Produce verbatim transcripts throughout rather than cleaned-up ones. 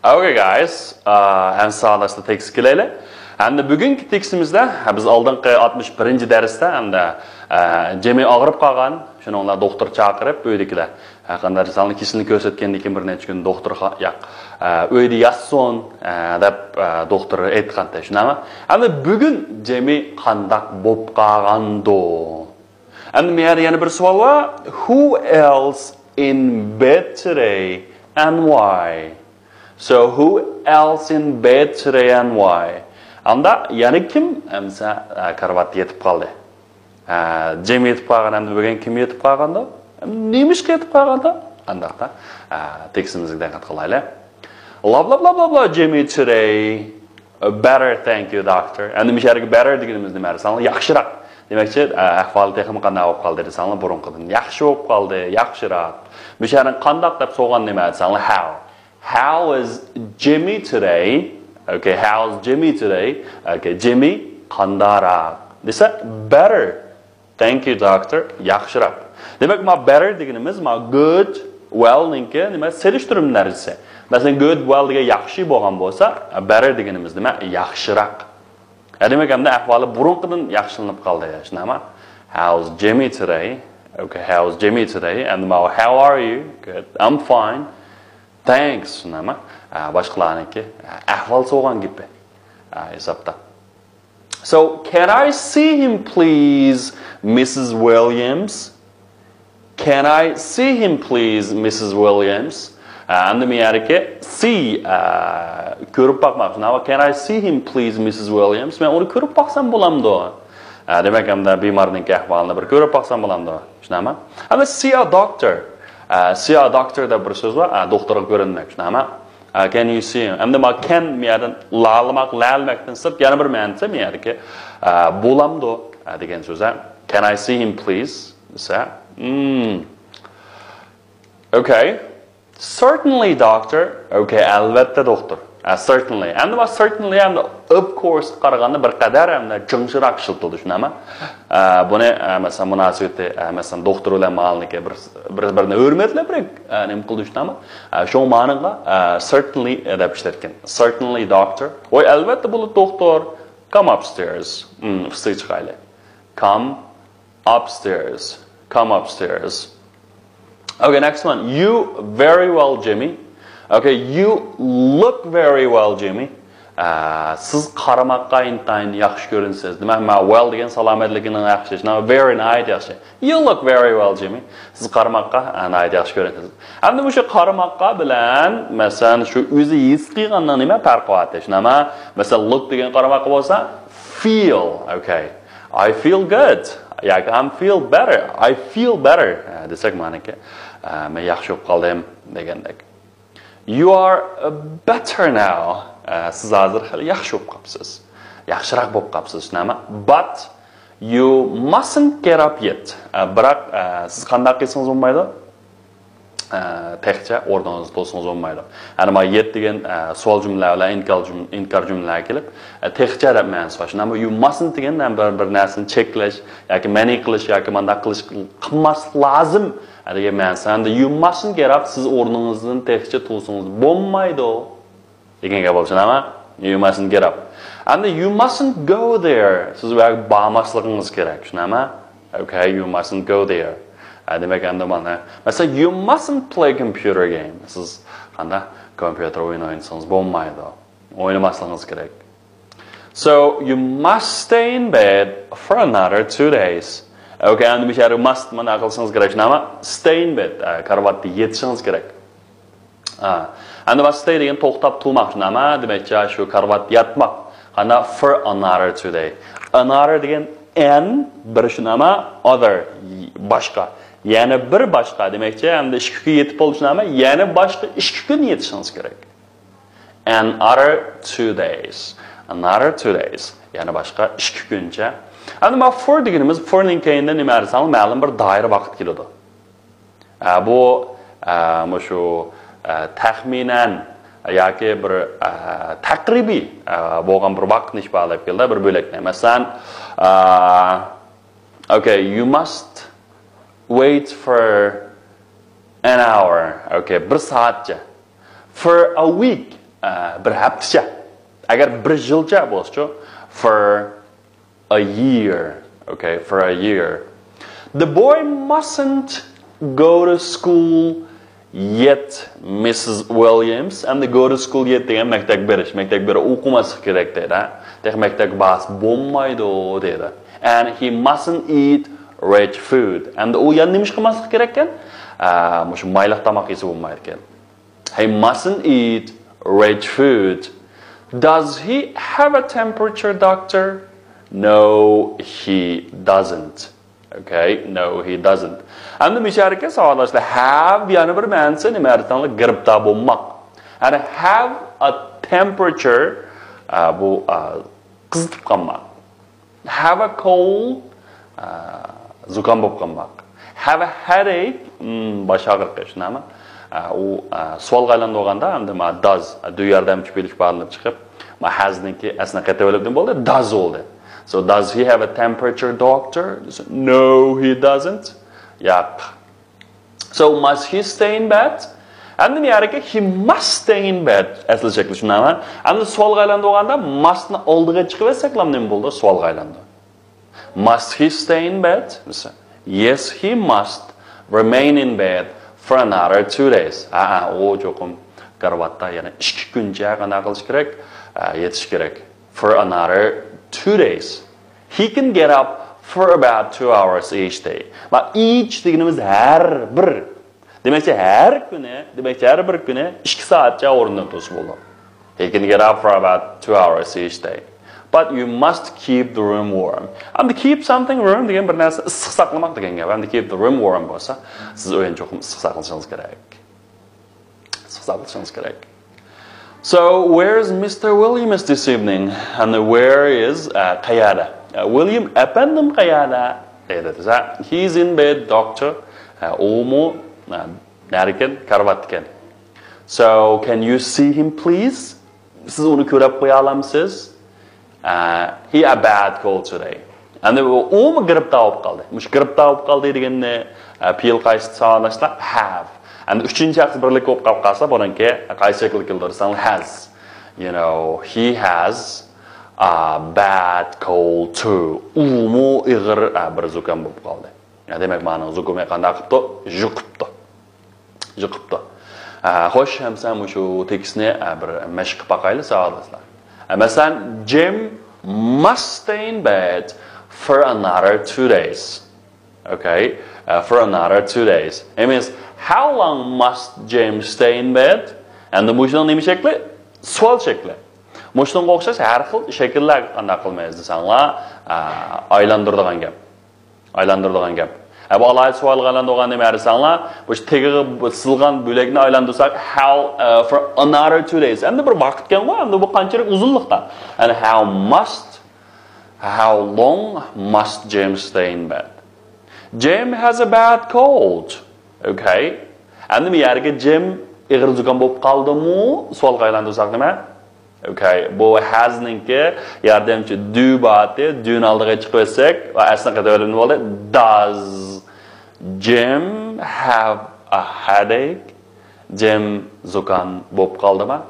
Okay, guys, ئەمدى ساۋاقداشلار تېكىستكە كېلەيلى. ئەمدى بۈگۈنكى تېكىستىمىزدە، ھە، بىز ئالدىنقى ئاتمىش بىرىنچى دەرستە ئەمدى، ئە، جىمى ئاغرىپ قالغان، شۇنىڭ بىلەن دوختۇر چاقىرىپ، ئۆيدىكىلەر، ھە، قانداق دېسەڭلار، كېسىلىنى كۆرسەتكەندىن كېيىن بىر نەچچە كۈن دوختۇرغا، ياق، ئە، ئۆيدە ياتسۇن، ئە، دەپ، ئە، دوختۇر ئېيتقانتى، شۇنداقمۇ؟ ئەمدى بۈگۈن جىمى قانداق بوپ قالغاندۇ؟ ئەمدى مەيەردە يەنە بىر سوئال بار. Who else in bed today and why? So who else in bed today and why? ئاندا يەنە كىم ئەمسە، ئە، كارىۋاتتا يېتىپ قالدى؟ ئە، جىم يېتىپ قالغان، ئەمدى بۈگۈن كىم يېتىپ قالغاندۇ؟ نېمىشقا يېتىپ قالغاندۇ؟ ئانداقتا، ئە، تېكىستىمىزگە دىققەت قىلايلى. Blah, blah, blah, blah, blah, Jimmy today. Better, thank you, doctor. ئەمدى مۇشۇ يەرگە better دېگىنىمىز نېمە دېسەڭلار، ياخشىراق. دېمەكچى، ئە، ئەھۋالى تېخىمۇ قانداق بولۇپ قالدى دېسەڭلار، بۇرۇنقىدىن ياخشى بولۇپ قالدى، ياخشىراق. مۇشۇ يەرنىڭ قانداق دەپ سورىغان نېمە دېسەڭلار، how. How is Jimmy today? Okay, how's Jimmy today? Okay, جىمى قانداقراق دېسە، better. Thank you, doctor. ياخشىراق. دېمەك، ما better دېگىنىمىز ما good، well نىڭكى نېمە، سېلىشتۇرما دەرىجىسى. مەسىلەن، good، well دېگەن ياخشى بولغان بولسا، better دېگىنىمىز نېمە، ياخشىراق. ھە، دېمەك، ئەمدى ئەھۋالى بۇرۇنقىدىن ياخشىلىنىپ قالدى، شۇنداقمۇ؟ How's Jimmy today? Okay, how's Jimmy today? ئەمدى ما، how are you? Good. I'm fine. Thanks. شۇنداقمۇ؟ ھە، باشقىلارنىڭكى، ھە، ئەھۋال سورىغان گېپى. ھە، ھېسابتا. So, can I see him, please, مىسسىس ۋىليامس? Can I see him, please, مىسسىس ۋىليامس? ئە، ئەمدى مەيەردىكى see، ئە، كۆرۈپ باقماقچى. Now, can I see him, please, مىسسىس ۋىليامس? مەن ئۇنى كۆرۈپ باقسام بولامدۇ؟ ئە، دېمەك، ئەمدى بىمارنىڭكى ئەھۋالىنى بىر كۆرۈپ باقسام بولامدۇ؟ شۇنداقمۇ؟ ئەمدى see a doctor. ئە، see a doctor دەپ بىر سۆز بار. ئە، دوختۇرغا كۆرۈنمەك. شۇنداقمۇ؟ ئە، can you see him? ئەمدى ما can مەيەردىن لالىماق، لەلىمەكتىن سىرت يەنە بىر مەنىسى مەيەردىكى، ئە، بولامدۇ؟ ئە، دېگەن سۆز. ئە، can I see him, please? دېسە، hmm. Okay. Certainly, doctor. Okay, ئەلۋەتتە، دوختۇر. ئە، certainly. ئەمدى ما certainly، ئەمدى of course قارىغاندا بىر قەدەر ئەمدى جىڭشىراق ئىشلىتىلدى، شۇنداقمۇ؟ ئە، بۇنى، ئە، مەسىلەن، مۇناسىۋىتى، ئە، مەسىلەن، دوختۇر بىلەن مالنىكى بىر، بىر، بىرىنى ھۆرمەتلەپ، ئە، نېمە قىلدى، شۇنداقمۇ؟ ئە، شۇ مانىڭغا، ئە، certainly دەپ ئىشلەتكەن. Certainly, doctor. ۋاي، ئەلۋەتتە بولىدۇ، دوختۇر. Come upstairs. Hmm، ئۈستىگە چىقايلى. Come upstairs. Come upstairs. Okay, next one. You very well, Jimmy. Okay, you look very well, Jimmy. ئە، سىز قارىماققا ئىنتايىن ياخشى كۆرۈنىسىز. دېمەك، ما well دېگەن سالامەتلىكىنىڭ ياخشى. شۇنداق، very ناھايىتى ياخشى. You look very well, Jimmy. سىز قارىماققا، ئە، ناھايىتى ياخشى كۆرۈنىسىز. ئەمدى مۇشۇ قارىماققا بىلەن، مەسىلەن، شۇ ئۆزى ھېس قىلغاننىڭ نېمە پەرقى بار؟ شۇنداقمۇ؟ مەسىلەن، look دېگەن قارىماققا بولسا، feel. Okay. I feel good. ياكى I'm feel better. I feel better. ئە، دېسەك، مانىكى، ئە، مەن ياخشى بولۇپ قالدىم دېگەندەك. You are better now. ئە، سىز ھازىر خېلى ياخشى بولۇپ قاپسىز. ياخشىراق بولۇپ قاپسىز، شۇنداقمۇ؟ But you mustn't get up yet. ئە، بىراق، ئە، سىز قانداق قىلسىڭىز بولمايدۇ؟ ئە، تېخىچە ئورنىڭىزدا تۇرسىڭىز بولمايدۇ. يەنى ما yet دېگەن، ئە، سوئال جۈملىلەر بىلەن ئىنكار جۈم-، ئىنكار جۈملىلەر كېلىپ، ئە، تېخىچە دەپ مەنىسى بار. شۇنداقمۇ؟ You mustn't دېگەن، يەنى بىر، بىر نەرسىنى چەكلەش ياكى مەنئى قىلىش ياكى مانداق قىلىش، قىلماسلىق لازىم، ئە، دېگەن مەنىسى. ئەمدى you mustn't get up، سىز ئورنىڭىزدىن تېخىچە تۇرسىڭىز بولمايدۇ. دېگەن گەپ بولسۇن، ئەمما you mustn't get up. ئەمدى you mustn't go there. سىز ئۇ يەرگە بارماسلىقىڭىز كېرەك، شۇنداقمۇ؟ Okay, you mustn't go there. ئە، دېمەك، ئەمدى مانا، مەسىلەن، you mustn't play computer game. سىز قانداق، كومپيۇتېر ئويۇن ئوينىسىڭىز بولمايدۇ. ئوينىماسلىقىڭىز كېرەك. So, you must stay in bed for another two days. Okay, ئەمدى مۇشۇ يەرگە must مانا قىلسىڭىز كېرەك، شۇنداقمۇ؟ Stay in bed. ئە، كارىۋاتتا يېتىشىڭىز كېرەك. ئا، ئەمدى ما stay دېگەن توختاپ تۇرماق، شۇنداقمۇ؟ دېمەكچى، شۇ كارىۋاتتا ياتماق. قانداق؟ For another two day. Another دېگەن an، بىر، شۇنداقمۇ؟ Other، باشقا. يەنە بىر باشقا. دېمەكچى، ئەمدى ئىككى كۈن يېتىپ بولدى، شۇنداقمۇ؟ يەنە باشقا ئىككى كۈن يېتىشىڭىز كېرەك. Another two days. Another two days. يەنە باشقا ئىككى كۈنچە. ئەمدى ما for دېگىنىمىز، for نىڭ كەينىدىن نېمە دېسەڭلار، مەلۇم بىر دائىرە ۋاقىت كېلىدۇ. ئە، بۇ، ئە، مۇشۇ، ئە، تەخمىنەن ياكى بىر، ئە، تەقرىبىي، ئە، بولغان بىر ۋاقىتنى ئىپادىلەپ كېلىدۇ، بىر بۆلەكنى. مەسىلەن، ئە، okay, you must wait for an hour. Okay, بىر سائەتچە. For a week. ئە، بىر ھەپتىچە. ئەگەر بىر يىلچە بولسىچۇ، for a year. Okay, for a year. The boy mustn't go to school yet, Missus Williams. ئەمدى go to school yet دېگەن مەكتەپكە بېرىش. مەكتەپكە بېرىپ ئوقۇماسلىق كېرەك دەيدۇ. تېخى مەكتەپكە بارسا بولمايدۇ دەيدۇ. And he mustn't eat rich food. ئەمدى ئۇ يەنە نېمە ئىش قىلماسلىق كېرەككەن؟ ئە، مۇشۇ مايلىق تاماق يېسە بولمايدىكەن. He mustn't eat rich food. Does he have a temperature, doctor? No, he doesn't. Okay, no, he doesn't. ئەمدى مۇشەركە ساۋاقداشلار، have يەنە بىر مەنىسى نېمە دېسەڭلار، گىرىپتار بولماق. يەنى have a temperature، ئە، بۇ، ئە، قىزىتىپ قالماق. Have a cold، ئە، زۇكام بولۇپ قالماق. Have a headache، م، باش ئاغرىقى، شۇنداقمۇ؟ ئە، ئۇ، ئە، سوئالغا ئايلاندۇرغاندا، ئەمدى ما does، ئە، do ياردەمچى پېئىل ئىپادىلىنىپ چىقىپ، ما has نىڭكى ئەسلىنى قېتىۋېلىپ نېمە بولدى؟ Does بولدى. So, does he have a temperature, doctor? No, he doesn't. ياق. So, must he stay in bed? ئەمدى مۇ يەردىكى he must stay in bed. ئەسلى شەكلى شۇنداقمۇ؟ ئەمدى سوئالغا ئايلاندۇرغاندا must نى ئالدىغا چىقىۋەتسەكلا نېمە بولدى؟ سوئالغا ئايلاندى. Must he stay in bed? دېسە، yes, he must remain in bed for another two days. ھەئە، ئۇ چوقۇم كارىۋاتتا يەنە ئىككى كۈنچە قانداق قىلىش كېرەك؟ ئە، يېتىش كېرەك. For another two days. He can get up for about two hours each day. ما each دېگىنىمىز ھەر بىر. دېمەكچى، ھەر كۈنى، دېمەكچى، ھەر بىر كۈنى ئىككى سائەتچە ئورنىدىن تۇرسا بولىدۇ. He can get up for about two hours each day. But you must keep the room warm. ئەمدى keep something warm دېگەن بىر نەرسە ئىسسىق ساقلىماق دېگەن گەپ. ئەمدى keep the room warm بولسا، سىز ئۆينى چوقۇم ئىسسىق ساقلىشىڭىز كېرەك. ئىسسىق ساقلىشىڭىز كېرەك. So, where is Mister Williams this evening? And where is، ئە، قەيەردە؟ ئە، ۋىليام ئەپەندىم قەيەردە؟ دەيدۇ دېسە، he's in bed, doctor. ئە، ئۇمۇ، ئە، نەدىكەن؟ كارىۋاتتىكەن. So, can you see him, please? سىز ئۇنى كۆرۈپ قويالامسىز؟ ئە، he a bad cold today. ئەمدى ئۇ، ئۇمۇ گىرىپتار بولۇپ قالدى. مۇشۇ گىرىپتار بولۇپ قالدى دېگەننى، ئە، پېئىل قايسى سانلاشتا؟ Have. ئەمدى ئۈچىنچى شەخس بىرلىك بولۇپ قالىپ قالسا، بۇنىڭكى قايسى شەكىلدە كېلىدۇ دېسەڭلار، has. You know, he has a bad cold too. ئۇمۇ ئېغىر، ئە، بىر زۇكام بولۇپ قالدى. يا، دېمەك، مانىڭ زۇكىمى قانداق قىپتۇ؟ يۇقۇپتۇ. يۇقۇپتۇ. ئە، خوش، ئەمسە مۇشۇ تېكىستنى، ئە، بىر مەشىق قىلىپ باقايلى، ساۋاقداشلار. ئە، مەسىلەن، Jim must stay in bed for another two days. Okay, ئە، for another two days. It means, how long must Jim stay in bed? ئەمدى مۇشۇنىڭ نېمە شەكلى؟ سوئال شەكلى. مۇشۇنىڭغا ئوخشاش ھەر خىل شەكىللەرگە قانداق قىلىمىز دېسەڭلار، ئە، ئايلاندۇرىدىغان گەپ. ئايلاندۇرىدىغان گەپ. ئە، بۇ ئالاھىدە سوئالغا ئايلاندۇرغان نېمە دېسەڭلار، مۇشۇ تېگىگە سىزىلغان بۆلەكنى ئايلاندۇرساق، how، ئە، for another two days. ئەمدى بىر ۋاقىتكەنغۇ، ئەمدى بۇ قانچىلىك ئۇزۇنلۇقتا. And how must، how long must Jim stay in bed? Jim has a bad cold. Okay. ئەمدى بۇ يەرگە جىم ئېغىر زۇكام بولۇپ قالدىمۇ؟ سوئالغا ئايلاندۇرساق نېمە؟ Okay، بۇ has نىڭكى ياردەمچى do بارتى، do نى ئالدىغا چىقىۋەتسەك، ۋە ئەسلىنى قېتىۋېلىپ نېمە بولدى؟ Does Jim have a headache? جىم زۇكام بولۇپ قالدىما؟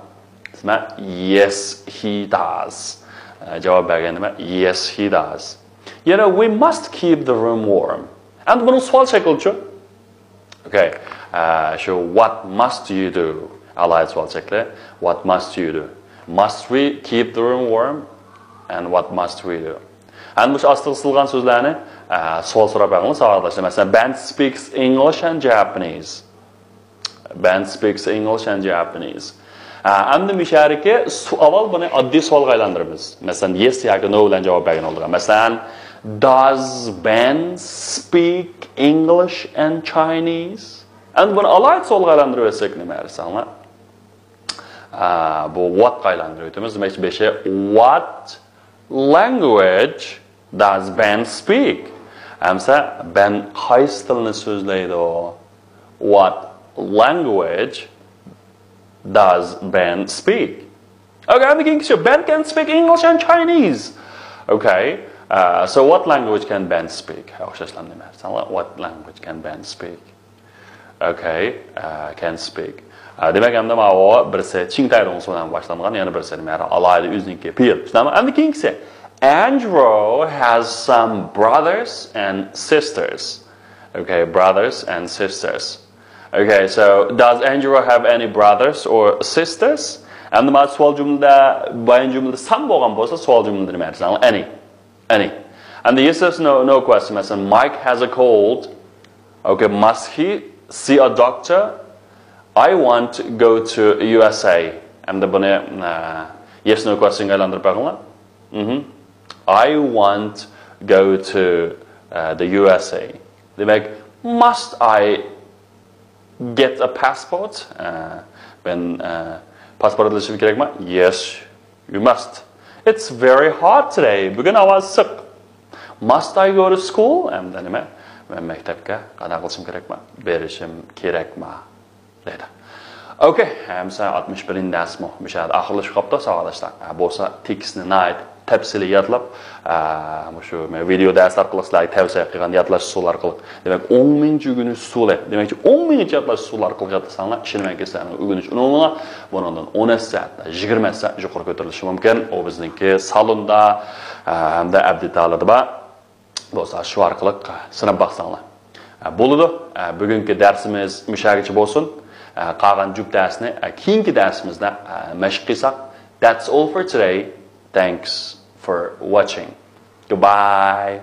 دېمە، yes, he does. ئە، جاۋاب بەرگەن نېمە؟ Yes, he does. You know, we must keep the room warm. ئەمدى بۇنىڭ سوئال شەكلىچۇ؟ Okay. ئە، شۇ what must you do؟ ئالاھىدە سوئال شەكلى. What must you do? Must we keep the room warm? And what must we do? ئەمدى مۇشۇ ئاستىغا سىزىلغان سۆزلەرنى، ئە، سوئال سوراپ بەرگىنىڭلار ساۋاقداشلار. مەسىلەن، Ben speaks English and Japanese. Ben speaks English and Japanese. ئە، ئەمدى مۇشەرىكى سو-، ئاۋۋال بۇنى ئاددىي سوئالغا ئايلاندۇرىمىز. مەسىلەن، yes ياكى no بىلەن جاۋاب بەرگىنىڭلارغا. مەسىلەن، Does Ben speak English and Chinese? ئەمدى بۇنى ئالاھىدە سوئالغا ئايلاندۇرۇۋەتسەك نېمە دېسەڭلار؟ ئە، بۇ what قا ئايلاندۇرۇۋېتىمىز. دېمەكچى، بېشى what language does Ben speak? ئەمسە بەن قايسى تىلنى سۆزلەيدۇ؟ What language does Ben speak? Okay, ئەمدى كېيىنكىسى، Ben can speak English and Chinese. Okay, uh, so what language can Ben speak? ئوخشاشلا نېمە؟ ساڭا what language can Ben speak? Okay, uh, can speak. دېمەك، ئەمدى ماۋۇ بىرسى چىڭتاي دۇڭسۇ بىلەن باشلانغان، يەنە بىرسى نېمە، ئالاھىدە ئۆزىنىڭكى پېئىل. شۇنداقمۇ؟ ئەمدى كېيىنكىسى. Andrew has some brothers and sisters. Okay, brothers and sisters. Okay, so does Andrew have any brothers or sisters? ئەمدى مانا سوئال جۈملىدە، بايان جۈملىدە سان بولغان بولسا، سوئال جۈملىدە نېمە دېسەڭلار؟ Any. Any. And the yes or no, no question. مەسىلەن, Mike has a cold. Okay, must he see a doctor? I want to go to U S A. ئەمدى بۇنى, ئە, yes no questionغا ئايلاندۇرۇپ بېقىڭلار. مهم. I want go to, ئە, the U S A. دېمەك, must I get a passport? ئە, مەن, ئە, پاسپورت ئېلىشىم كېرەكمۇ? Yes, you must. It's very hot today. بۈگۈن ھاۋا ئىسسىق. Must I go to school? ئەمدى نېمە؟ مەن مەكتەپكە قانداق قىلىشىم كېرەكمۇ؟ بېرىشىم كېرەكمۇ؟ دەيدۇ. Okay, ھەممىسى ئاتمىش بىرىنچى دەرسمۇ مۇشۇ يەردە ئاخىرلىشىپ قاپتۇ، ساۋاقداشلار. ھە، بولسا تېكىستنى ناھايىتى تەپسىلىي يادلاپ، ئە، مۇشۇ مەن ۋىدېئو دەرس ئارقىلىق سىلەرگە تەۋسىيە قىلغان يادلاش ئۇسۇلى ئارقىلىق. دېمەك, ئوڭ مىڭچە ئۆگىنىش ئۇسۇلى. دېمەككى, ئوڭ مىڭچە يادلاش ئۇسۇلى ئارقىلىق يادلىساڭلار، ئىشىنىمەنكى، سىلەرنىڭ ئۆگىنىش ئۈنۈمىڭلار بۇنىڭدىن ئون ھەسسە، يىگىرمە ھەسسە يۇقىرى كۆتۈرۈلۈشى مۇمكىن. ئۇ بىزنىڭكى سالوندا، ئە، ھەمدە ئەبدىتالىدا بار. بولسا شۇ ئارقىلىق سىناپ باقساڭلار. ئە، بولىدۇ. ئە، بۈگۈنكى دەرسىمىز مۇشۇ يەرگىچە بولسۇن. ئە، قالغان جۈپ دەرسنى، ئە، كېيىنكى دەرسىمىزدە، ئە، مەشىق قىلساق. That's all for today. Thanks for watching. Goodbye.